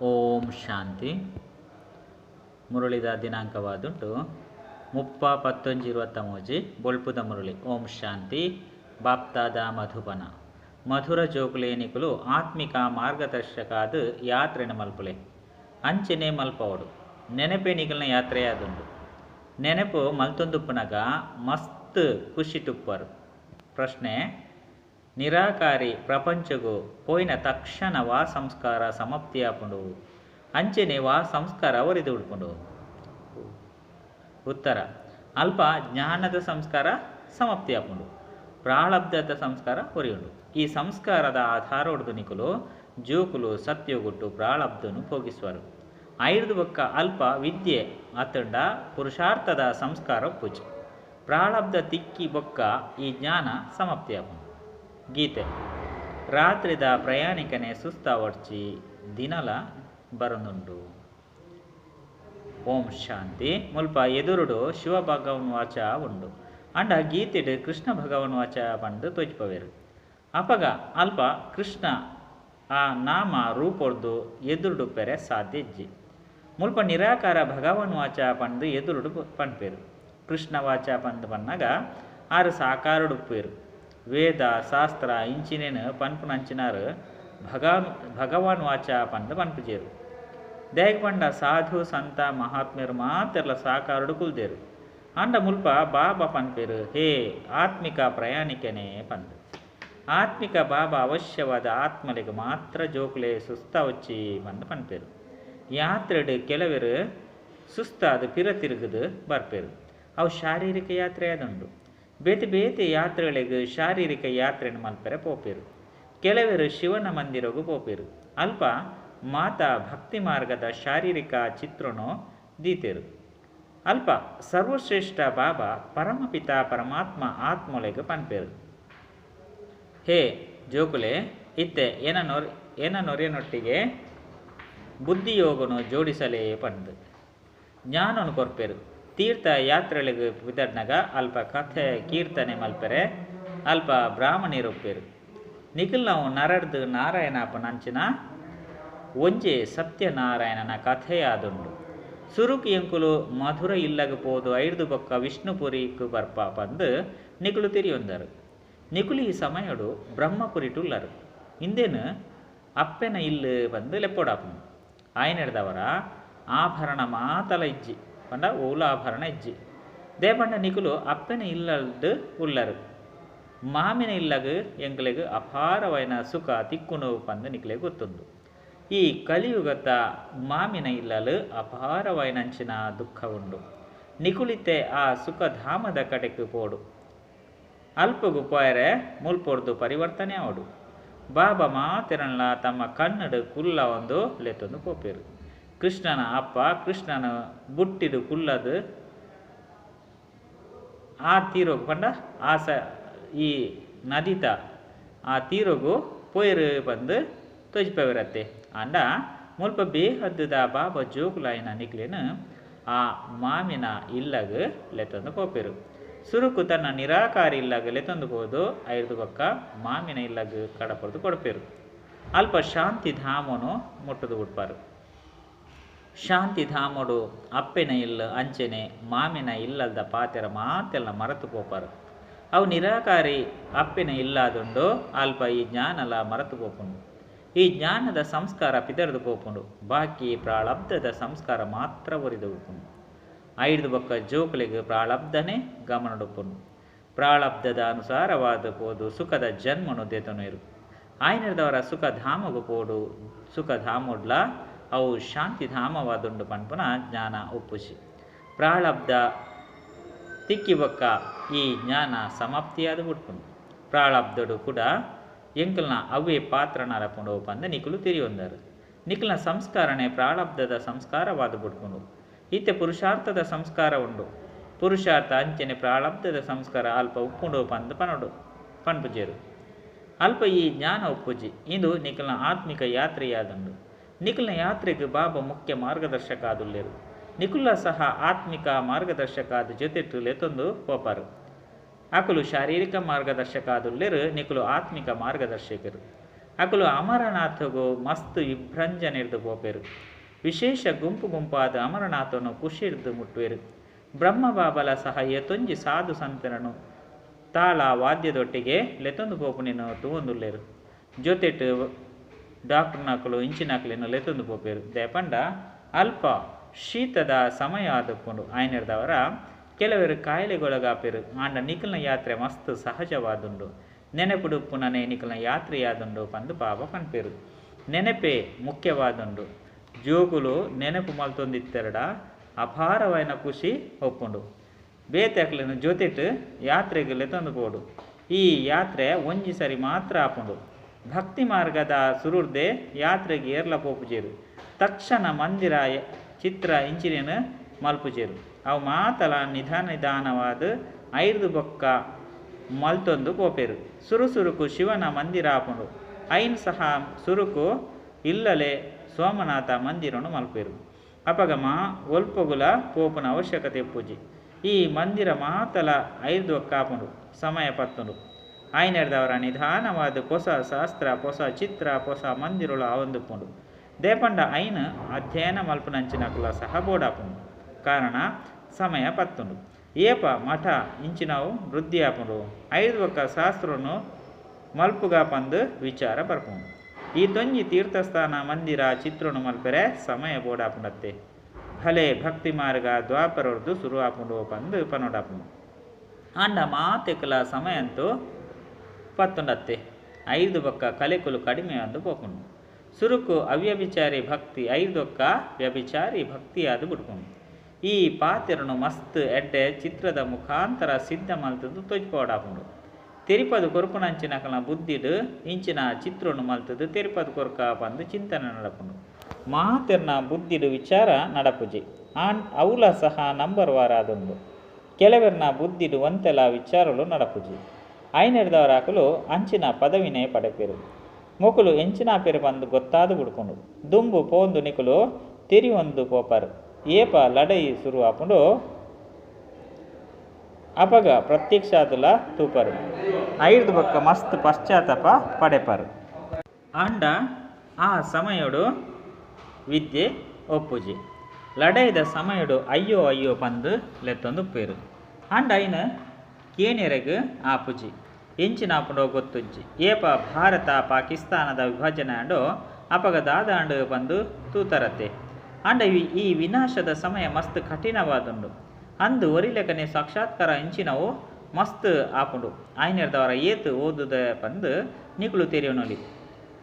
ಓಂ ಶಾಂತಿ. ಮುರಳಿದ ದಿನಾಂಕವಾದುಂಟು 30-11-23 ಬೊಳ್ಪುದ ಮುರಳಿ. ಓಂ ಶಾಂತಿ. ಬಾಪ್ತಾದ ಮಧುಬನ ಮಧುರ ಜೋಕುಲೇನಿಕುಲು ಆತ್ಮಿಕ ಮಾರ್ಗದರ್ಶಕಾದ ಯಾತ್ರೆನ ಮಲ್ಪುಲೆ ಅಂಚನೆ ಮಲ್ಪವಡು ನೆನಪೆ ನಿಗಲ್ನ ಯಾತ್ರೆಯಾದುಂಡು. ನೆನಪು ಮಲ್ತೊಂದುಪ್ಪುನಗ ಮಸ್ತ್ ಖುಷಿಟುಪ್ಪರು. ಪ್ರಶ್ನೆ: ನಿರಾಕಾರಿ ಪ್ರಪಂಚಗು ಪೋಯಿನ ತಕ್ಷಣ ವಾ ಸಂಸ್ಕಾರ ಸಮಾಪ್ತಿಯಾಪುಂಡು ಅಂಚನೆ ವಾ ಸಂಸ್ಕಾರ ಒರಿದು ಉಡ್ಪುಂಡು? ಉತ್ತರ: ಅಲ್ಪ ಜ್ಞಾನದ ಸಂಸ್ಕಾರ ಸಮಾಪ್ತಿಯಾಪುಂಡು, ಪ್ರಾಳಬ್ಧದ ಸಂಸ್ಕಾರ ಒರಿಯುಂಡು. ಈ ಸಂಸ್ಕಾರದ ಆಧಾರೋಡ್ದು ನಿಕುಲು ಜೋಕುಲು ಸತ್ಯೋಗುಟ್ಟು ಪ್ರಾಳಬ್ಧನು ಭೋಗಿಸುವರು. ಐರ್ದು ಬೊಕ್ಕ ಅಲ್ಪ ವಿದ್ಯೆ ಅತಂಡ ಪುರುಷಾರ್ಥದ ಸಂಸ್ಕಾರ ಪೂಜೆ ಪ್ರಾಳಬ್ಧ ತಿಕ್ಕಿ ಬೊಕ್ಕ ಈ ಜ್ಞಾನ ಸಮಾಪ್ತಿಯಾಪುಂಡು. ಗೀತೆ: ರಾತ್ರಿದ ಪ್ರಯಾಣಿಕನೆ ಸುಸ್ತಾವಡ್ಚಿ ದಿನಲ ಬರನುಂಡು. ಓಂ ಶಾಂತಿ. ಮುಲ್ಪ ಎದುರುಡು ಶಿವ ಭಗವನ್ ವಾಚ ಉಂಡು ಅಂಡ ಗೀತೆಡು ಕೃಷ್ಣ ಭಗವನ್ ವಾಚ ಪಂಡು ತೋಜ್ಪವೇರು. ಅಪಗ ಅಲ್ಪ ಕೃಷ್ಣ ಆ ನಾಮ ರೂಪೊರ್ದು ಎದುರುಡು ಪೆರೆ ಸಾಧ್ಯ ಇಜ್ಜಿ. ಮುಲ್ಪ ನಿರಾಕಾರ ಭಗವನ್ ವಾಚ ಪಂಡು ಎದುರುಡು ಪನ್ಪೇರು. ಕೃಷ್ಣ ವಾಚ ಪಂದು ಪನ್ನಾಗ ಆರು ಸಾಕಾರುಡುಪ್ಪೇರು. ವೇದ ಶಾಸ್ತ್ರ ಇಂಚಿನೇನು ಪನ್ಪುನಂಚಿನಾರು ಭಗವಾನ್ ವಾಚ ಪಂದು ಪನ್ಪುಜೇರು. ದೇಗ ಸಾಧು ಸಂತ ಮಹಾತ್ಮೆರು ಮಾತೆರ್ಲ ಸಾಕಾರುಡು ಕುಲ್ದೇರು. ಅಂಡ ಮುಲ್ಪ ಬಾಬಾ ಪನ್ಪೇರು, ಹೇ ಆತ್ಮಿಕ ಪ್ರಯಾಣಿಕನೇ ಪಂದು. ಆತ್ಮಿಕ ಬಾಬಾ ಅವಶ್ಯವಾದ ಆತ್ಮಲಿಗೆ ಮಾತ್ರ ಜೋಕುಲೆ ಸುಸ್ತಾವಚ್ಚಿ ಪಂದು ಪನ್ಪೇರು. ಯಾತ್ರೆಡು ಕೆಲವರು ಸುಸ್ತಾದ ಪಿರ ತಿರುಗುದು ಬರ್ಪೇರು. ಅವು ಶಾರೀರಿಕ ಯಾತ್ರೆ ಆದುಂಡು. ಬೇತೆ ಬೇತೆ ಯಾತ್ರೆಗಳಿಗೆ ಶಾರೀರಿಕ ಯಾತ್ರೆಯನ್ನು ಮಲ್ಪೆರೆ ಪೋಪೇರು. ಕೆಲವರು ಶಿವನ ಮಂದಿರಗೂ ಪೋಪೇರು. ಅಲ್ಪ ಮಾತಾ ಭಕ್ತಿ ಮಾರ್ಗದ ಶಾರೀರಿಕ ಚಿತ್ರನು ದೀತೇರು. ಅಲ್ಪ ಸರ್ವಶ್ರೇಷ್ಠ ಬಾಬಾ ಪರಮಪಿತ ಪರಮಾತ್ಮ ಆತ್ಮೊಲೆಗೆ ಪನ್ಪೇರು. ಹೇ ಜೋಕುಲೆ, ಇತ್ತೆ ಏನ ನೊರೆನೊಟ್ಟಿಗೆ ಬುದ್ಧಿಯೋಗನು ಜೋಡಿಸಲೇ ಪಂದು ಜ್ಞಾನನು ಕೊರ್ಪೇರು. ತೀರ್ಥ ಯಾತ್ರೆಗಳಿಗೆ ಬಿದಡ್ನಾಗ ಅಲ್ಪ ಕಥೆ ಕೀರ್ತನೆ ಮಲ್ಪೆರೆ ಅಲ್ಪ ಬ್ರಾಹ್ಮಣಿರೊಪ್ಪೇರು. ನಿಖಿಲ್ ನಾವು ನರಡ್ದು ನಾರಾಯಣಪ್ಪನಂಚಿನ ಒಂಜೆ ಸತ್ಯನಾರಾಯಣನ ಕಥೆಯಾದುಂಡು. ಸುರುಕು ಎಂಕುಲು ಮಧುರ ಇಲ್ಲಗ ಪೋದು ಐರ್ದು ಬೊಕ್ಕ ವಿಷ್ಣುಪುರಿಕ್ ಬರ್ಪ ಪಂದು ನಿಕುಲು ತಿರಿಯೊಂದರು. ನಿಕುಲು ಈ ಸಮಯಡು ಬ್ರಹ್ಮಪುರಿಟುಲ್ಲರು. ಇಂದೇನು ಅಪ್ಪೆನ ಇಲ್ಲು ಬಂದು ಲೆಪ್ಪೊಡಾಪುಂಡು. ಆಯನೆಡ್ದವರ ಆಭರಣ ಮಾತಲ ಇಜ್ಜಿ ಪಂಡ ಓಲ ಆಭರಣ ಇಜ್ಜಿ. ದೇಪಂಡ ನಿಕುಲು ಅಪ್ಪೆನ ಇಲ್ಲಲ್ದು ಉಲ್ಲರು. ಮಾಮಿನ ಇಲ್ಲಗ ಎಂಕಲೆಗ್ ಅಪಾರವೈನ ಸುಖ ತಿಕ್ಕುನು ಪಂದು ನಿಕಲೆ ಗೊತ್ತುಂಡು. ಈ ಕಲಿಯುಗತ ಮಾಮಿನ ಇಲ್ಲಲು ಅಪಾರವೈನಂಚಿನ ದುಃಖ ಉಂಡು. ನಿಕುಲಿತೆ ಆ ಸುಖಧಾಮದ ಕಡೆಗೆ ಪೋಡು. ಅಲ್ಪಗು ಪೋಯರೆ ಮುಲ್ಪೊರ್ದು ಪರಿವರ್ತನೆ ಅವಡು. ಬಾಬಾ ಮಾತೆರನ್ಲ ತಮ್ಮ ಕನ್ನಡ ಕುಲ್ಲ ಒಂದು ಲೆತ್ತೊಂದು ಪೋಪೇರು. ಕೃಷ್ಣನ ಅಪ್ಪ ಕೃಷ್ಣನ ಬುಟ್ಟಿಡು ಕುಲ್ಲದು ಆ ತೀರೋಗು ಪಂಡ ಆ ಸ ಈ ನದಿತ ಆ ತೀರೋಗು ಪೋಯರು ಬಂದು ತೋಜಿಪವಿರತ್ತೆ. ಅಂಡ ಮುಲ್ಪ ಬೇಹದ್ದುದ ಬಾಬಾ ಜೋಕುಲಾಯಿನ ನಿಕ್ಲೇನು ಆ ಮಾಮಿನ ಇಲ್ಲಗ ಲೆತ್ತೊಂದು ಪೋಪೇರು. ಸುರುಕು ತನ್ನ ನಿರಾಕಾರಿ ಇಲ್ಲಗ ಲೆತ್ತೊಂದು ಪೋದು ಐರ್ದು ಬೊಕ್ಕ ಮಾಮಿನ ಇಲ್ಲಗ ಕಡಪೊರ್ದು ಕೊಡ್ಪೇರು. ಅಲ್ಪ ಶಾಂತಿಧಾಮನು ಮುಟ್ಟುದು ಬಿಡ್ಪಾರು. ಶಾಂತಿಧಾಮಡು ಅಪ್ಪೆನ ಇಲ್ಲ ಅಂಚೆನೆ ಮಾಮಿನ ಇಲ್ಲಲ್ದ ಪಾತೆರ ಮಾತೆಲ್ಲ ಮರೆತು ಪೋಪಾರು. ಅವು ನಿರಾಕಾರಿ ಅಪ್ಪೆನ ಇಲ್ಲಾದುಂಡು ಅಲ್ಪ ಈ ಜ್ಞಾನಲ ಮರೆತು ಪೋಪುಂಡು. ಈ ಜ್ಞಾನದ ಸಂಸ್ಕಾರ ಪಿದರ್ದು ಪೋಪುಂಡು. ಬಾಕಿ ಪ್ರಾಳಬ್ಧದ ಸಂಸ್ಕಾರ ಮಾತ್ರ ಒರಿದು ಉಪ್ಪುಂಡು. ಐದು ಬೊಕ್ಕ ಜೋಕುಲೆಗ್ ಪ್ರಾಳಬ್ಧನೆ ಗಮನಡುಪ್ಪುಂಡು. ಪ್ರಾಳಬ್ಧದ ಅನುಸಾರವಾದ ಪೋದು ಸುಖದ ಜನ್ಮನು ದೇತನು. ಆಯ್ನದವರ ಸುಖಧಾಮಗು ಪೋಡು ಸುಖಧಾಮೊಡ್ಲ ಅವು ಶಾಂತಿಧಾಮವಾದುಂಡು ಪನ್ಪುನ ಜ್ಞಾನ ಉಪ್ಪುಷಿ. ಪ್ರಾಳಬ್ಧ ತಿಕ್ಕಿ ಬೊಕ್ಕ ಈ ಜ್ಞಾನ ಸಮಾಪ್ತಿಯಾದ ಬಿಟ್ಪುಂಡು. ಪ್ರಾಳಬ್ಧಡು ಕೂಡ ಎಂಕಲ್ನ ಅವೇ ಪಾತ್ರ ನರಪುಂಡು ಪಂದ ನಿಕುಲು ತಿರಿಯೊಂದರು. ನಿಕಲ್ನ ಸಂಸ್ಕಾರನೆ ಪ್ರಾಳಬ್ಧದ ಸಂಸ್ಕಾರವಾದ ಬಿಟ್ಪುಂಡು. ಇತ್ತೆ ಪುರುಷಾರ್ಥದ ಸಂಸ್ಕಾರ ಉಂಡು. ಪುರುಷಾರ್ಥ ಅಂಚನೆ ಪ್ರಾಳಬ್ಧದ ಸಂಸ್ಕಾರ ಅಲ್ಪ ಉಪ್ಪುಂಡು ಪಂದು ಪನಡು ಪನ್ಪುಜೇರು. ಅಲ್ಪ ಈ ಜ್ಞಾನ ಉಪ್ಪುಜಿ. ಇಂದು ನಿಕಲ್ನ ಆತ್ಮಿಕ ಯಾತ್ರೆಯಾದುಂಡು. ನಿಕಲ್ನ ಯಾತ್ರೆಗೆ ಬಾಬಾ ಮುಖ್ಯ ಮಾರ್ಗದರ್ಶಕ ಆದುಲ್ಲೇರು. ನಿಕುಲ ಸಹ ಆತ್ಮಿಕ ಮಾರ್ಗದರ್ಶಕ ಆದ ಜೊತೆಟ್ಟು ಲೆತ್ತೊಂದು ಪೋಪಾರು. ಅಕುಲು ಶಾರೀರಿಕ ಮಾರ್ಗದರ್ಶಕ ಆದುಲ್ಲೇರು, ನಿಕುಲು ಆತ್ಮಿಕ ಮಾರ್ಗದರ್ಶಕರು. ಅಕುಲು ಅಮರನಾಥಗು ಮಸ್ತ್ ವಿಭ್ರಂಜನೆರ್ದ್ ಪೋಪೆರ್. ವಿಶೇಷ ಗುಂಪು ಗುಂಪಾದ್ ಅಮರನಾಥನು ಖುಷಿರ್ದ್ ಮುಟ್ಟುವೆರ್. ಬ್ರಹ್ಮ ಬಾಬಾಲ ಸಹ ಏತೊಂಜಿ ಸಾಧು ಸಂತರನು ತಾಳ ವಾದ್ಯದೊಟ್ಟಿಗೆ ಲೆತೊಂದು ಪೋಪುನೆನ್ ತೂವೊಂದುಲ್ಲೆರ್. ಜೊತೆಟ್ ಡಾಕ್ಟರ್ನಕುಲು ಇಂಚಿನಕಲೆನ್ ಲೆತೊಂದು ಪೋಪೆರ್. ದಾಯೆ ಪಂಡ ಅಲ್ಪ ಶೀತದ ಸಮಯ ಆದುಪ್ಪುಂಡು. ಆಯನೆರ್ದಾವರ ಕೆಲವೆರ್ ಕಾಯಿಲೆಗೊಳಗಾಪೆರ್. ಆಂಡ ನಿಕಲ್ನ ಯಾತ್ರೆ ಮಸ್ತ್ ಸಹಜವಾದುಂಡು. ನೆನಪುಡು ಉಪ್ಪುನನೇ ನಿಕಲ್ನ ಯಾತ್ರೆಯಾದುಂಡು ಪಂದ್ ಬಾಬಾ ಪನ್ಪೆರ್. ನೆನಪೇ ಮುಖ್ಯವಾದುಂಡು. ಜೋಕುಲು ನೆನಪು ಮಲ್ತೊಂದಿತ್ತೆರಡ ಅಪಾರವಾಯಿನ ಖುಷಿ ಒಪ್ಪುಂಡು. ಬೇತೆ ಅಕ್ಲೆನ ಜೊತೆಟ್ ಯಾತ್ರೆಗ್ ಲೆತೊಂದು ಪೋಡು. ಈ ಯಾತ್ರೆ ಒಂಜಿ ಸರಿ ಮಾತ್ರ ಆಪುಂಡು. ಭಕ್ತಿ ಮಾರ್ಗದ ಸುರುರ್ದೆ ಯಾತ್ರೆಗ್ ಏರ್ಲ ಪೋಪುಜೆರ್. ತಕ್ಷಣ ಮಂದಿರ ಚಿತ್ರ ಇಂಚಿನೆನ್ ಮಲ್ಪುಜೆರ್. ಅವು ಮಾತಲ ನಿಧಾನ ನಿಧಾನವಾದ್ ಐರ್ದ್ ಬೊಕ್ಕ ಮಲ್ತೊಂದು ಪೋಪೆರ್. ಸುರು ಸುರುಕು ಶಿವನ ಮಂದಿರ ಆಪುಂಡು. ಐನ್ ಸಹ ಸುರುಕು ಇಲ್ಲಲೆ ಸೋಮನಾಥ ಮಂದಿರನ್ ಮಲ್ಪೆರ್. ಅಪಗ ಮಾ ಒಲ್ಪಗುಲ ಪೋಪುನ ಅವಶ್ಯಕತೆ ಇಪ್ಪುಜಿ. ಈ ಮಂದಿರ ಮಾತಲ ಐರ್ದ್ ಬೊಕ್ಕ ಆಪುಂಡು. ಸಮಯ ಪತ್ತುಂಡು. ಆಯನೆರ್ದಾವರ ನಿಧಾನವಾದ್ ಪೊಸ ಶಾಸ್ತ್ರ ಪೊಸ ಚಿತ್ರ ಪೊಸ ಮಂದಿರಲು ಆವೊಂದುಪ್ಪುಂಡು. ದಾಯೆ ಪಂಡ ಐನ್ ಅಧ್ಯಯನ ಮಲ್ಪುನಂಚಿನಕುಲ ಸಹ ಬೋಡಾಪುಂಡು. ಕಾರಣ ಸಮಯ ಪತ್ತುಂಡು. ಏಪ ಮಠ ಇಂಚಿನವು ವೃದ್ಧಿ ಆಪುಂಡು. ಐರ್ದ್ ಬೊಕ್ಕ ಶಾಸ್ತ್ರನು ಮಲ್ಪುಗ ಪಂದ್ ವಿಚಾರ ಬರ್ಪುಂಡು. ಈ ತೊಂಜಿ ತೀರ್ಥಸ್ಥಾನ ಮಂದಿರ ಚಿತ್ರನು ಮಲ್ಪೆರೆ ಸಮಯ ಬೋಡಾಪುಂಡತ್ತೆ. ಭಲೆ ಭಕ್ತಿ ಮಾರ್ಗ ದ್ವಾಪರೊರ್ದು ಸುರು ಆಪುಂಡು ಪಂದ್ ಪನೊಡಾಪುಂಡು. ಆಂಡ ಮಾತೆಕುಲ ಸಮಯ ಅಂತೂ ಪತ್ತುಂಡತ್ತೆ. ಐರ್ದ್ ಬೊಕ್ಕ ಕಲೆಕುಲು ಕಡಿಮೆ ಆದ್ ಪೋಪುಂಡು. ಸುರುಕು ಅವ್ಯಭಿಚಾರಿ ಭಕ್ತಿ ಐರ್ದ್ ಬೊಕ್ಕ ವ್ಯಭಿಚಾರಿ ಭಕ್ತಿಯಾದ್ ಬುಡ್ಪುಂಡು. ಈ ಪಾತೆರನು ಮಸ್ತ್ ಎಡ್ಡೆ ಚಿತ್ರದ ಮುಖಾಂತರ ಸಿದ್ಧ ಮಲ್ತುದು ತೋಜ್ಪಾವೊಡಾಪುಂಡು. ತೆರಿಪದು ಕೊರ್ಪುನಂಚಿನಕಲ್ನ ಬುದ್ಧಿಡ್ ಇಂಚಿನ ಚಿತ್ರನು ಮಲ್ತುದು ತೆರಿಪದು ಕೊರ್ಕ ಪಂದ್ ಚಿಂತನೆ ನಡಪುಂಡು. ಮಾತೆರ್ನ ಬುದ್ಧಿಡ್ ವಿಚಾರ ನಡಪುಜಿ. ಆಂಡ್ ಅವುಲ ಸಹ ನಂಬರ್ ವಾರಾದುಂಡು. ಕೆಲವೆರ್ನ ಬುದ್ಧಿಡ್ ಒಂತೆಲ ವಿಚಾರಲು ನಡಪುಜಿ. ಆಯನೆರ್ದಾವರ ಅಕುಲು ಅಂಚಿನ ಪದವಿನೇ ಪಡೆಪೆರ್. ಮೊಕುಲು ಎಂಚಿನಾಪೆರ್ ಪಂದ್ ಗೊತ್ತಾದ್ ಬುಡ್ಪುಂಡು. ದುಂಬು ಪೋಂದು ನಿಕುಲು ತೆರಿಯೊಂದು ಪೋಪರ್. ಏಪ ಲಡಯಿ ಸುರು ಆಪುಂಡು ಅಪಗ ಪ್ರತ್ಯಕ್ಷಾದುಲ ತೂಪರ್. ಐರ್ದ್ ಬೊಕ್ಕ ಮಸ್ತ್ ಪಶ್ಚಾತ್ತಾಪ ಪಡೆಪರ್. ಆಂಡ ಆ ಸಮಯೊಡು ವಿದ್ಯೆ ಒಪ್ಪುಜಿ. ಲಡಾಯಿದ ಸಮಯೊಡು ಅಯ್ಯೋ ಅಯ್ಯೋ ಪಂದ್ ಲೆತ್ತೊಂದುಪ್ಪುವೆರ್. ಆಂಡ ಐನ್ ಕೇನ್ಯೆರೆಗ್ ಆಪುಜಿ. ಎಂಚಿನ ಆಪುಂಡೋ ಗೊತ್ತುಜ್ಜಿ. ಏಪ ಭಾರತ ಪಾಕಿಸ್ತಾನದ ವಿಭಜನೆ ಆಂಡೋ ಅಪಗ ದಾದಾಂಡ್ ಪಂದ್ ತೂತರತೆ. ಆಂಡ ಈ ವಿನಾಶದ ಸಮಯ ಮಸ್ತ್ ಕಠಿಣವಾದುಂಡು. ಅಂದ್ ಒರಿಲೆಕನೆ ಸಾಕ್ಷಾತ್ಕಾರ ಇಂಚಿನವು ಮಸ್ತ್ ಆಪುಂಡು. ಆಯನೆರ್ದಾವರ ಏತ್ ಓದುದೆ ಪಂದ್ ನಿಕುಲು ತೆರಿಯೊನೊಲಿ.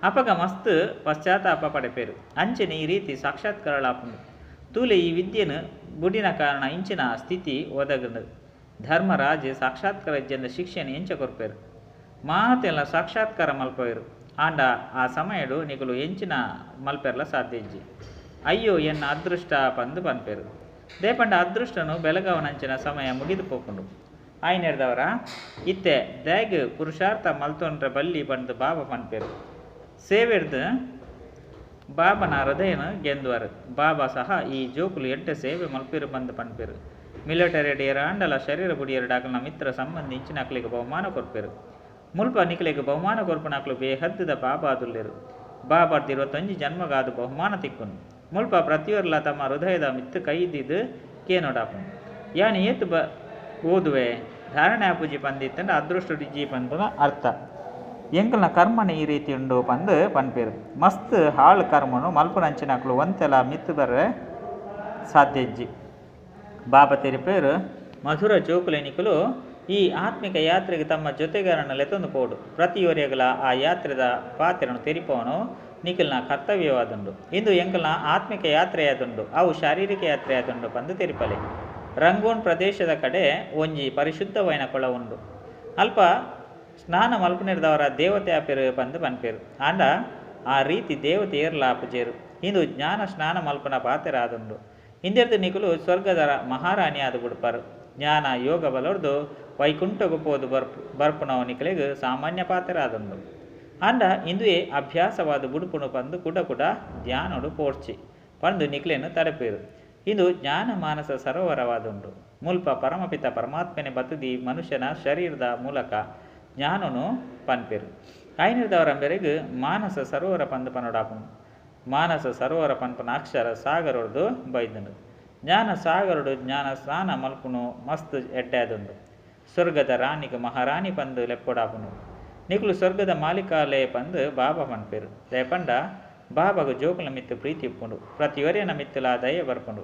ಅಪಗ ಮಸ್ತ್ ಪಶ್ಚಾತ್ತಾಪ ಪಡೆಪೆರ್. ಅಂಚನೆ ಈ ರೀತಿ ಸಾಕ್ಷಾತ್ಕಾರಲಾಪುಂಡು. ತೂಲೆ ಈ ವಿದ್ಯೆನ್ ಬುಡಿನ ಕಾರಣ ಇಂಚಿನ ಸ್ಥಿತಿ ಒದಗುಂಡು. ಧರ್ಮರಾಜೆ ಸಾಕ್ಷಾತ್ಕಾರ ಇಜ್ಜಂದೆ ಶಿಕ್ಷೆನ್ ಎಂಚ ಕೊರ್ಪೆರ್. ಮಾತೆಲ್ಲ ಸಾಕ್ಷಾತ್ಕಾರ ಮಲ್ಪವೆರ್. ಆಂಡ ಆ ಸಮಯಡು ನಿಕುಲು ಎಂಚಿನ ಮಲ್ಪೆರ್ಲ ಸಾಧ್ಯ ಇಜ್ಜಿ. ಅಯ್ಯೋ ಎನ್ನ ಅದೃಷ್ಟ ಪಂದ್ ಪನ್ಪೆರ್. ದಾಯೆ ಪಂಡ ಅದೃಷ್ಟನು ಬೆಳಗಾವನಂಚಿನ ಸಮಯ ಮುಗಿದು ಪೋಪುಂಡು. ಆಯನೆರ್ದಾವರ ಇತ್ತೆ ದಾಯೆಗ್ ಪುರುಷಾರ್ಥ ಮಲ್ತೊನ್ರೆ ಬಲ್ಲಿ ಪಂದ್ ಬಾಬಾ ಪನ್ಪೆರ್. ಸೇವೆರ್ದ್ ಬಾಬನ ಹೃದಯನ್ ಗೆಂದುವರ್. ಬಾಬಾ ಸಹ ಈ ಜೋಕುಲು ಎಡ್ಡೆ ಸೇವೆ ಮಲ್ಪೆರ್ ಪಂದ್ ಪನ್ಪೆರ್. ಮಿಲಿಟರಿಡ್ ಏರಾಂಡಲ ಶರೀರ ಬುಡಿಯೆರ್ಡ ಅಕಲ್ನ ಮಿತ್ರ ಸಂಬಂಧಿ ಇಂಚಿನಕ್ಲೆಗ್ ಬಹುಮಾನ ಕೊರ್ಪೆರ್. ಮುಲ್ಪ ನಿಕಲೆಗ್ ಬಹುಮಾನ ಕೊರ್ಪುನಕುಲು ಬೇಹದ್ದುದ ಬಾಬಾ ಆದುಲ್ಲೆರ್. ಬಾಬಾರ್ದ್ 21 ಜನ್ಮಗಾದ್ ಬಹುಮಾನ ತಿಕ್ಕುಂಡು. ಮುಲ್ಪ ಪ್ರತಿಯೊರ್ಲ ತಮ್ಮ ಹೃದಯದ ಮಿತ್ತ್ ಕೈ ದೀದ್ ಕೇನೊಡಾಪುಂಡು. ಯಾನ್ ಏತ್ ಬ ಓದುವೆ ಧಾರಣೆ ಆಪುಜಿ ಪಂದಿತ್ತಂಡ ಅದೃಷ್ಟೊಡು ಇಜ್ಜಿ ಪನ್ಪುನ ಅರ್ಥ. ಎಂಕಲ್ನ ಕರ್ಮನೆ ಈ ರೀತಿ ಉಂಡು ಪಂದ್ ಪನ್ಪೆರ್. ಮಸ್ತ್ ಹಾಳ್ ಕರ್ಮನು ಮಲ್ಪುನಂಚಿನಕುಲು ಒಂತೆಲ ಮಿತ್ತ್ ಬರ್ರೆ ಸಾಧ್ಯ ಇಜ್ಜಿ. ಬಾಬಾ ತೆರಿಪೆರ್ ಮಧುರ ಜೋಕುಲೆ ನಿಕುಲು ಈ ಆತ್ಮಿಕ ಯಾತ್ರೆಗ್ ತಮ್ಮ ಜೊತೆಗಾರನ ಲೆತೊಂದು ಪೋಡು. ಪ್ರತಿಯೊರಿಯಗಲ ಆ ಯಾತ್ರೆದ ಪಾತೆರನು ತೆರಿಪವನು ನಿಕಲ್ನ ಕರ್ತವ್ಯವಾದುಂಡು. ಇಂದು ಎಂಕಲ್ನ ಆತ್ಮಿಕ ಯಾತ್ರೆಯಾದುಂಡು. ಅವು ಶಾರೀರಿಕ ಯಾತ್ರೆಯಾದುಂಡು ಪಂದ್ ತೆರಿಪಲೆ. ರಂಗೂನ್ ಪ್ರದೇಶದ ಕಡೆ ಒಂಜಿ ಪರಿಶುದ್ಧವಾಯಿನ ಕೊಳ ಉಂಡು. ಅಲ್ಪ ಸ್ನಾನ ಮಲ್ಪುನೆರ್ದಾವರ ದೇವತೆ ಆಪೆರ್ ಪಂದ್ ಪನ್ಪೆರ್. ಆಂಡ ಆ ರೀತಿ ದೇವತೆ ಏರ್ಲ ಆಪುಜೆರ್. ಇಂದು ಜ್ಞಾನ ಸ್ನಾನ ಮಲ್ಪುನ ಪಾತೆರ ಆದುಂಡು. ಇಂದೆರ್ದ್ ನಿಕುಲು ಸ್ವರ್ಗದ ಮಹಾರಾಣಿ ಆದ್ ಬುಡ್ಪರ್. ಜ್ಞಾನ ಯೋಗ ಬಲೊರ್ದು ವೈಕುಂಠಗ್ ಪೋದು ಬರ್ಪುನವು ನಿಕಲೆಗ್ ಸಾಮಾನ್ಯ ಪಾತೆರ ಆದುಂಡು. ಆಂಡ ಇಂದುವೆ ಅಭ್ಯಾಸವಾದ್ ಬುಡ್ಪುಂಡು ಪಂದ್ ಕುಡ ಕುಡ ಧ್ಯಾನೊಡು ಪೋಡ್ಚಿ ಪಂದ್ ನಿಕಲೆನ್ ತಡೆಪೆರ್. ಇಂದು ಜ್ಞಾನ ಮಾನಸ ಸರೋವರವಾದುಂಡು. ಮುಲ್ಪ ಪರಮಪಿತ ಪರಮಾತ್ಮನೆ ಬತುದಿ ಮನುಷ್ಯನ ಶರೀರದ ಮೂಲಕ ಜ್ಞಾನನು ಪನ್ಪೆರ್. ಆಯ್ನಿರ್ದವರಂಬೆರೆಗ್ ಮಾನಸ ಸರೋವರ ಪಂದ್ ಪನೊಡಾಪುಂಡು. ಮಾನಸ ಸರೋವರ ಪನ್ಪುನ ಅಕ್ಷರ ಸಾಗರೊಡ್ದು ಬೈದ್ಂಡ್. ಜ್ಞಾನ ಸಾಗರೊಡು ಜ್ಞಾನ ಸ್ನಾನ ಮಲ್ಪುನು ಮಸ್ತ್ ಎಡ್ಡೆ ಆದುಂಡು. ಸ್ವರ್ಗದ ರಾಣಿಗ್ ಮಹಾರಾಣಿ ಪಂದ್ ಲೆಪ್ಪೊಡಾಪುಂಡು. ನಿಕುಲು ಸ್ವರ್ಗದ ಮಾಲಿಕಾಲೆ ಪಂದ್ ಬಾಬಾ ಪನ್ಪೆರ್. ದಾಯೆ ಪಂಡ ಬಾಬಾಗ್ ಜೋಕುಲ್ನ ಮಿತ್ತ್ ಪ್ರೀತಿ ಉಪ್ಪುಂಡು. ಪ್ರತಿಯೊರಿಯನ ಮಿತ್ತ್ಲಾ ದಯೆ ಬರ್ಪುಂಡು.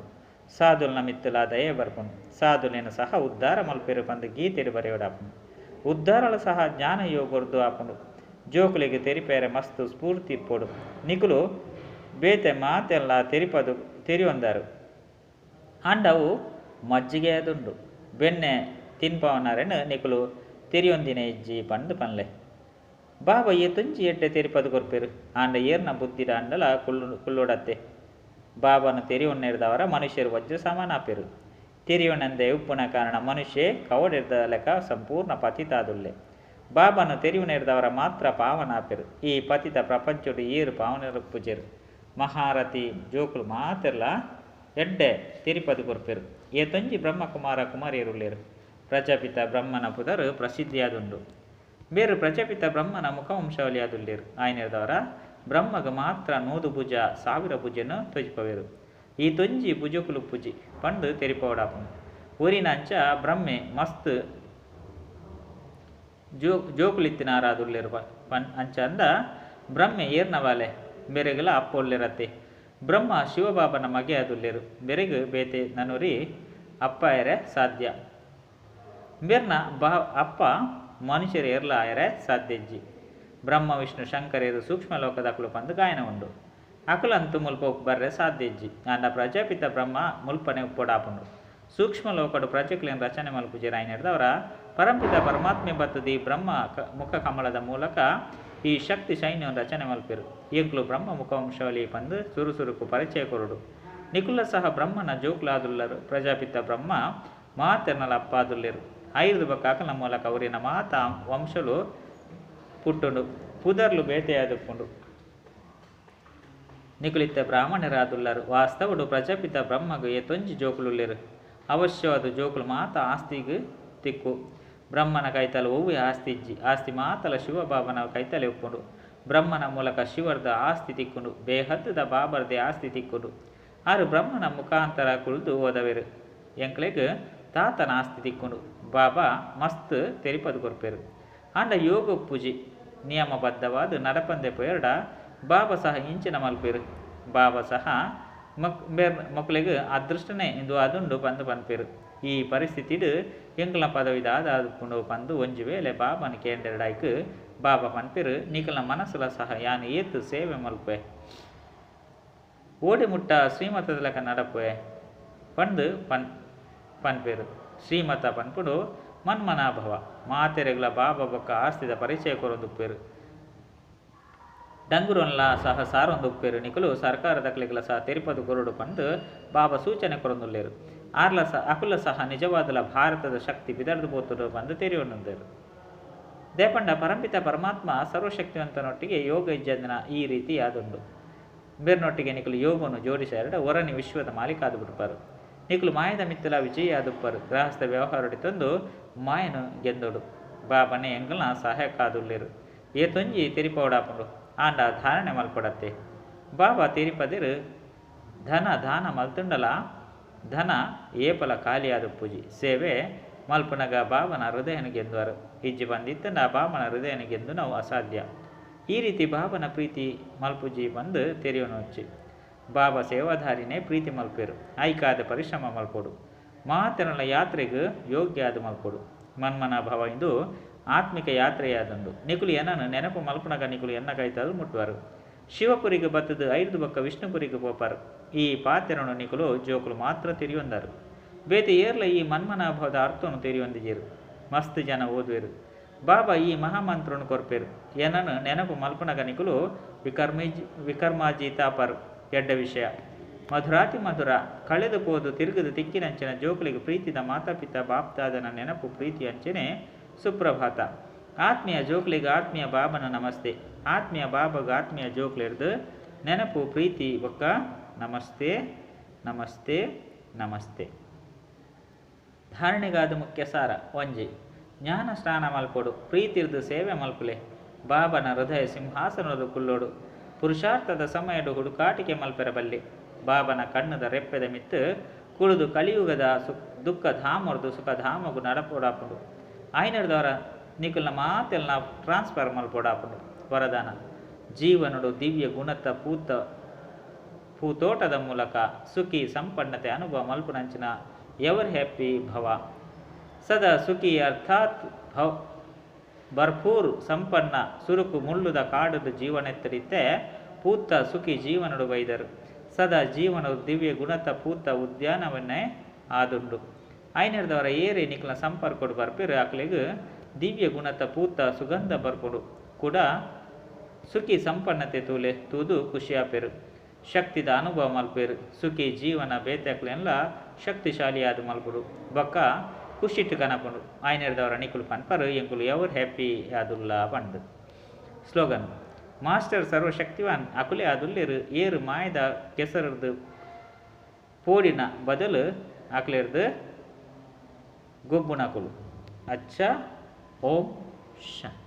ಸಾಧುಲ್ನ ಮಿತ್ತ್ಲಾ ದಯೆ ಬರ್ಪುಂಡು. ಸಾಧುಲೆನ್ ಸಹ ಉದ್ಧಾರ ಮಲ್ಪೆರ್ ಪಂದ್ ಗೀತೆಡ್ ಬರೆಯೊಡಾಪುಂಡು. ಉದ್ಧಾರಲ ಸಹ ಜ್ಞಾನ ಯೋಗೊರ್ದು ಆಪುಂಡು. ಜೋಕುಲೆಗ್ ತೆರಿಪೇರೆ ಮಸ್ತ್ ಸ್ಫೂರ್ತಿ ಇಪ್ಪೊಡು. ನಿಕುಲು ಬೇತೆ ಮಾತೆಲ್ಲ ತೆರಿಪದು ತೆರಿಯೊಂದಾರು. ಆಂಡ ಅವು ಮಜ್ಜಿಗೆ ಆದುಂಡು. ಬೆಣ್ಣೆ ತಿನ್ಪವನರೆನ್ ನಿಕುಲು ತೆರಿಯೊಂದಿನ ಇಜ್ಜಿ ಪಂದ್ ಪನ್ಲೆ. ಬಾಬಾ ಏತೊಂಜಿ ಎಡ್ಡೆ ತೆರಿಪದು ಕೊರ್ಪೆರ್. ಆಂಡ ಏರ್ನ ಬುದ್ಧಿಡ ಆಂಡಲ ಕುಲ್ಲು ಕುಲ್ಲೊಡತ್ತೆ. ಬಾಬಾನ ತೆರಿಯೊನ್ನೆರ್ದವರ ಮನುಷ್ಯರು ವಜ್ರ ಸಮಾನಾಪೆರು. ತೆರಿಯೊನಂದೆ ಉಪ್ಪುನ ಕಾರಣ ಮನುಷ್ಯೆ ಕವಡೆರ್ದ ಲೆಕ್ಕ ಸಂಪೂರ್ಣ ಪತಿತಾದುಲ್ಲೆ. ಬಾಬಾನ ತೆರಿಯುನೆರ್ದವರ ಮಾತ್ರ ಪಾವನಾಪೆರು. ಈ ಪತಿತ ಪ್ರಪಂಚೊಡು ಏರು ಪಾವನರುಪ್ಪುಜೆರು. ಮಹಾರಥಿ ಜೋಕುಲು ಮಾತೆರ್ಲ ಎಡ್ಡೆ ತೆರಿಪದು ಕೊರ್ಪೆರು. ಏತೊಂಜಿ ಬ್ರಹ್ಮಕುಮಾರ ಕುಮಾರಿಯರುಲ್ಲೆರು. ಪ್ರಜಾಪಿತ ಬ್ರಹ್ಮನ ಪುದರ್ ಪ್ರಸಿದ್ಧಿಯಾದುಂಡು. ಬೇರು ಪ್ರಜಾಪಿತ ಬ್ರಹ್ಮನ ಮುಖವಂಶಾವಳಿಯಾದುಲ್ಲೆರು. ಆಯ್ನೆರ್ದವರ ಬ್ರಹ್ಮಗ್ ಮಾತ್ರ 100 ಭುಜ 1000 ಭುಜನು ತೋಜಿಪವೆರು. ಈ ತೊಂಜಿ ಭುಜಕುಲು ಪೂಜಿ ಪಂದ್ ತೆರಿಪವಡಾಪುಂಡು. ಊರಿನಂಚ ಬ್ರಹ್ಮೆ ಮಸ್ತ್ ಜೋಕುಲಿತ್ತಿನಾರಾದುಲ್ಲೆರು ಅಂಚ ಅಂದ ಬ್ರಹ್ಮೆ ಏರ್ನವಾಲೆ ಬೆರೆಗಲ ಅಪ್ಪೊಲ್ಲೆರತ್ತೆ. ಬ್ರಹ್ಮ ಶಿವಬಾಬನ ಮಗೆ ಆದುಲ್ಲೆರು. ಬೆರೆಗ್ ಬೇತೆ ನನೊರಿ ಅಪ್ಪ ಆಯೆರೆ ಸಾಧ್ಯ. ಬೇರ್ನ ಅಪ್ಪ ಮನುಷ್ಯರು ಏರ್ಲ ಆಯೆರೆ ಸಾಧ್ಯ ಇಜ್ಜಿ. ಬ್ರಹ್ಮ ವಿಷ್ಣು ಶಂಕರೆರು ಸೂಕ್ಷ್ಮ ಲೋಕದಕುಲು ಪಂದ್ ಗಾಯನ ಉಂಡು. ಅಕುಲಂತೂ ಮುಲ್ಪ ಬರ್ರೆ ಸಾಧ್ಯ ಇಜ್ಜಿ. ಆಂಡ ಪ್ರಜಾಪಿತ ಬ್ರಹ್ಮ ಮುಲ್ಪನೆ ಉಪ್ಪೊಡಾಪುಂಡು. ಸೂಕ್ಷ್ಮ ಲೋಕಡು ಪ್ರಜೆಕ್ಲೆನ್ ರಚನೆ ಮಲ್ಪುಜೆರ್. ಆಯ್ನೆರ್ದವರ ಪರಂಪಿತ ಪರಮಾತ್ಮೆ ಬತ್ತದಿ ಬ್ರಹ್ಮ ಮುಖ ಕಮಲದ ಮೂಲಕ ಈ ಶಕ್ತಿ ಸೈನ್ಯವನ್ನು ರಚನೆ ಮಲ್ಪೆರು. ಎಂಕ್ಲು ಬ್ರಹ್ಮ ಮುಖವಂಶಾವಳಿ ಪಂದ್ ಸುರು ಸುರುಕು ಪರಿಚಯ ಕೊರಡು. ನಿಕುಲ ಸಹ ಬ್ರಹ್ಮನ ಜೋಕ್ಲಾದುಲ್ಲರು. ಪ್ರಜಾಪಿತ ಬ್ರಹ್ಮ ಮಾತೆರ್ನಲ ಅಪ್ಪಾದುಲ್ಲೆರು. ಐರ್ದು ಬೊಕ್ಕ ಅಕಲ್ನ ಮೂಲಕ ಅವರಿನ ಮಾತಾ ವಂಶಲು ಪುಟ್ಟುಂಡು. ಪುದರ್ಲು ಬೇತೆಯಾದುಪ್ಪುಂಡು. ನಿಕುಲಿತ್ತ ಬ್ರಾಹ್ಮಣರಾದುಲ್ಲರು. ವಾಸ್ತವಡು ಪ್ರಜಾಪಿತ ಬ್ರಹ್ಮಗು ಏತೊಂಜಿ ಜೋಕುಲುಲ್ಲೆರು. ಅವಶ್ಯವಾದ ಜೋಕುಲು ಮಾತ ಆಸ್ತಿಗ್ ತಿಕ್ಕು. ಬ್ರಹ್ಮನ ಕೈತಲ ಒವ್ವೆ ಆಸ್ತಿ ಇಜ್ಜಿ. ಆಸ್ತಿ ಮಾತಲ ಶಿವಬಾಬನ ಕೈತಲೆ ಉಪ್ಪುಂಡು. ಬ್ರಹ್ಮನ ಮೂಲಕ ಶಿವರ್ದ ಆಸ್ತಿ ತಿಕ್ಕುಂಡು. ಬೇಹದ್ದುದ ಬಾಬರ್ದೆ ಆಸ್ತಿ ತಿಕ್ಕುಂಡು. ಆರು ಬ್ರಹ್ಮನ ಮುಖಾಂತರ ಕುಳಿದು ಓದವೆರು. ಎಂಕ್ಲೆಗ್ ತಾತನ ಆಸ್ತಿ ತಿಕ್ಕುಂಡು. ಬಾಬಾ ಮಸ್ತ್ ತೆರಿಪದು ಕೊರ್ಪೆರು. ಆಂಡ ಯೋಗ ಪೂಜೆ ನಿಯಮಬದ್ಧವಾದ ನಡಪಂದೆ ಪೋಯೆರ್ಡ ಬಾಬಾ ಸಹ ಇಂಚಿನ ಮಲ್ಪೆರು. ಬಾಬಾ ಸಹ ಮಕ್ಕಳಿಗೆ ಅದೃಷ್ಟನೇ ಇಂದು ಅದುಂಡು ಪಂದ್ ಪನ್ಪೆರು. ಈ ಪರಿಸ್ಥಿತಿಡು ಎಂಕ್ಲ ಪದವಿ ದಾದಾದುಪ್ಪುಂಡು ಪಂದ್ ಒಂಜಿ ವೇಳೆ ಬಾಬಾನ ಕೇಂಡೆರಡಾಯ್ಕ್ ಬಾಬಾ ಪನ್ಪೆರು, ನಿಕಲ್ನ ಮನಸ್ಸುಲ ಸಹ ಯಾನ್ ಏತ್ ಸೇವೆ ಮಲ್ಪೆ, ಓಡಿ ಮುಟ್ಟ ಶ್ರೀಮತದ ಲೆಕ್ಕ ನಡಪೆ ಪಂದ್ ಪನ್ಪೆರು. ಶ್ರೀಮತ ಪನ್ಪುಂಡು ಮನ್ಮನಾಭವ. ಮಾತೆರೆಗ್ಲ ಬಾಬಾ ಬೊಕ್ಕ ಆಸ್ತಿದ ಪರಿಚಯ ಕೊರೊಂದುಪ್ಪೆರು. ಡಂಗುರೊನ್ಲ ಸಹ ಸಾರೊಂದುಪ್ಪೆರು. ನಿಕುಲು ಸರ್ಕಾರದಕ್ಲೆಗ್ಲ ಸಹ ತೆರಿಪದು ಕೊರೊಡು ಪಂದ್ ಬಾಬಾ ಸೂಚನೆ ಕೊರೊಂದುಲ್ಲೆರು. ಆರ್ಲ ಸಹ ಅಕುಲ ಸಹ ನಿಜವಾದಲ ಭಾರತದ ಶಕ್ತಿ ಬಿದರ್ದು ಪೋತುಡು ಪಂದ್ ತೆರಿಯೊಂದುಲ್ಲೆರು. ದೇಪಂಡ ಪರಂಪಿತ ಪರಮಾತ್ಮ ಸರ್ವಶಕ್ತಿವಂತನೊಟ್ಟಿಗೆ ಯೋಗ ಇಜ್ಜಂದಿನ ಈ ರೀತಿ ಆದುಂಡು. ಬೇರ್ನೊಟ್ಟಿಗೆ ನಿಕುಲು ಯೋಗವನ್ನು ಜೋಡಿಸಾರಡ ಒರನಿ ವಿಶ್ವದ ಮಾಲೀಕಾದು ಬಿಡ್ಪಾರು. ನಿಕುಲು ಮಾಯದ ಮಿತ್ತಲ ವಿಜಯ ಆದುಪ್ಪರು. ಗೃಹಸ್ಥ ವ್ಯವಹಾರಡಿ ತಂದು ಮಾಯನು ಗೆಂದೊಡು. ಬಾಬನೇ ಎಂಕಲ್ನ ಸಹಾಯಕಾದುಲ್ಲೆರು. ಏತೊಂಜಿ ತೆರಿಪವಡಾಪುಂಡು. ಆಂಡ ಧಾರಣೆ ಮಲ್ಪಡತ್ತೆ. ಬಾಬಾ ತೆರಿಪದಿರು ಧನ ದಾನ ಮಲ್ತುಂಡಲ ಧನ ಏಪಲ ಖಾಲಿಯಾದ ಪೂಜಿ. ಸೇವೆ ಮಲ್ಪುನಗ ಬಾಬನ ಹೃದಯನ ಗೆಂದುವರು. ಇಜ್ಜಿ ಬಂದಿತ್ತಂಡ ಬಾಬನ ಹೃದಯನ ಗೆಂದು ನಾವು ಅಸಾಧ್ಯ. ಈ ರೀತಿ ಬಾಬನ ಪ್ರೀತಿ ಮಲ್ಪುಜಿ ಬಂದು ತೆರಿಯೋನೊಚ್ಚಿ. ಬಾಬಾ ಸೇವಾಧಾರಿನೇ ಪ್ರೀತಿ ಮಲ್ಪೆರು. ಆಯ್ಕಾದ ಪರಿಶ್ರಮ ಮಲ್ಪೊಡು. ಮಾತೆರನ ಯಾತ್ರೆಗೆ ಯೋಗ್ಯ ಆದ ಮಲ್ಪೊಡು. ಮನ್ಮನ ಭಾವ ಇಂದು ಆತ್ಮಿಕ ಯಾತ್ರೆಯಾದುಂಡು. ನಿಕುಲು ಎನ್ನನು ನೆನಪು ಮಲ್ಪುನಗ ನಿಕುಲು ಎನ್ನ ಕೈತಲು ಮುಟ್ಟುವರು. ಶಿವಪುರಿಗೆ ಬತ್ತದು ಐದು ಬೊಕ್ಕ ವಿಷ್ಣುಪುರಿಗೆ ಪೋಪಾರು. ಈ ಪಾತೆರನು ನಿಕುಲು ಜೋಕುಲು ಮಾತ್ರ ತೆರಿಯೊಂದರು. ಬೇತೆ ಏರ್ಲ ಈ ಮನ್ಮನಾಭಾವದ ಅರ್ಥವನ್ನು ತೆರಿಯೊಂದಿಜೆರು. ಮಸ್ತ್ ಜನ ಓದುವೆರು. ಬಾಬಾ ಈ ಮಹಾಮಂತ್ರವನ್ನು ಕೊರ್ಪೆರು. ಎನ್ನನು ನೆನಪು ಮಲ್ಪುನಗ ನಿಕುಲು ವಿಕರ್ಮಾಜೀತಾಪರು. ಎಡ್ಡ ವಿಷಯ. ಮಧುರಾತಿ ಮಧುರ ಕಳೆದು ಪೋದು ತಿರುಗದು ತಿಕ್ಕಿನಂಚಿನ ಜೋಕುಲಿಗೆ ಪ್ರೀತಿದ ಮಾತಾಪಿತ ಬಾಪ್ದಾದನ ನೆನಪು ಪ್ರೀತಿ ಅಂಚನೆ ಸುಪ್ರಭಾತ. ಆತ್ಮೀಯ ಜೋಕುಲಿಗೆ ಆತ್ಮೀಯ ಬಾಬನ ನಮಸ್ತೆ. ಆತ್ಮೀಯ ಬಾಬಗ ಆತ್ಮೀಯ ಜೋಕುಲಿರ್ದು ನೆನಪು ಪ್ರೀತಿ ಬೊಕ್ಕ ನಮಸ್ತೆ ನಮಸ್ತೆ ನಮಸ್ತೆ. ಧಾರಣೆಗಾದ ಮುಖ್ಯ ಸಾರ. ಒಂಜಿ ಜ್ಞಾನ ಸ್ನಾನ ಮಲ್ಪೊಡು. ಪ್ರೀತಿರ್ದು ಸೇವೆ ಮಲ್ಪುಲೆ. ಬಾಬಾನ ಹೃದಯ ಸಿಂಹಾಸನದ ಕುಲ್ಲೋಡು. ಪುರುಷಾರ್ಥದ ಸಮಯಡ್ ಹುಡುಕಾಟಿಕೆ ಮಲ್ಪೆರ ಬಲ್ಲಿ. ಬಾಬಾನ ಕಣ್ಣುದ ರೆಪ್ಪೆದ ಮಿತ್ತ್ ಕುಳುದು ಕಲಿಯುಗದ ದುಃಖ ಧಾಮರ್ದು ಸುಖ ಧಾಮಗು ನಡಪೋಡಾಪುಂಡು. ಆಯ್ನರ್ದವರ ನಿಕಲ್ನ ಮಾತೆಲ್ನ ಟ್ರಾನ್ಸ್ಫರ್ ಮಲ್ಪೋಡಾಪುಂಡು. ವರದಾನ ಜೀವನಡು ದಿವ್ಯ ಗುಣತ ಪೂತ ಪೂತೋಟದ ಮೂಲಕ ಸುಖಿ ಸಂಪನ್ನತೆ ಅನುಭವ ಮಲ್ಪುನಂಚಿನ ಎವರ್ ಹ್ಯಾಪಿ ಭವ. ಸದಾ ಸುಖಿ ಅರ್ಥಾತ್ ಭವ ಭರ್ಪೂರ್ ಸಂಪನ್ನ ಸುರುಕು ಮುಳ್ಳುದ ಕಾಡುದು ಜೀವನೆತ್ತಡಿತ್ತೆ ಪೂತ ಸುಖಿ ಜೀವನಡು ಬೈದರು. ಸದಾ ಜೀವನ ದಿವ್ಯ ಗುಣತ ಪೂತ ಉದ್ಯಾನವನ್ನೇ ಆದುಂಡು. ಆಯ್ನರ್ದವರ ಏರೇ ನಿಕ್ಲ ಸಂಪರ್ಕೊಡು ಬರ್ಪೇರು ಅಕ್ಲೆಗ್ ದಿವ್ಯ ಗುಣತ ಪೂತ ಸುಗಂಧ ಬರ್ಪುಂಡು. ಕೂಡ ಸುಖಿ ಸಂಪನ್ನತೆ ತೂಲೆ ತೂದು ಖುಷಿಯಾಪೆರು. ಶಕ್ತಿದ ಅನುಭವ ಮಲ್ಪೇರು. ಸುಖಿ ಜೀವನ ಬೇತೆಕ್ಲೆನ್ಲ ಶಕ್ತಿಶಾಲಿಯಾದ ಮಲ್ಪುಡು ಬೊಕ್ಕ ಖುಷಿಟ್ ಕನಪುಂಡು. ಆಯ್ನರ್ದವರ ನಿಕುಲು ಪನ್ಪರು ಎಂಕುಲು ever happy ಆದುಲ್ಲ Pandu. Slogan master ಸರ್ವಶಕ್ತಿವಾನ್ ಅಕುಲೆ ಆದುಲ್ಲೆರು ಏರು ಮಾಯದ ಕೆಸರ್ದು ಪೋಡಿನ ಬದಲು ಅಕ್ಲೆರ್ದು ಗೊಬ್ಬುನಕುಲು. ಅಚ್ಚ ಓಂ ಶಾಂತಿ.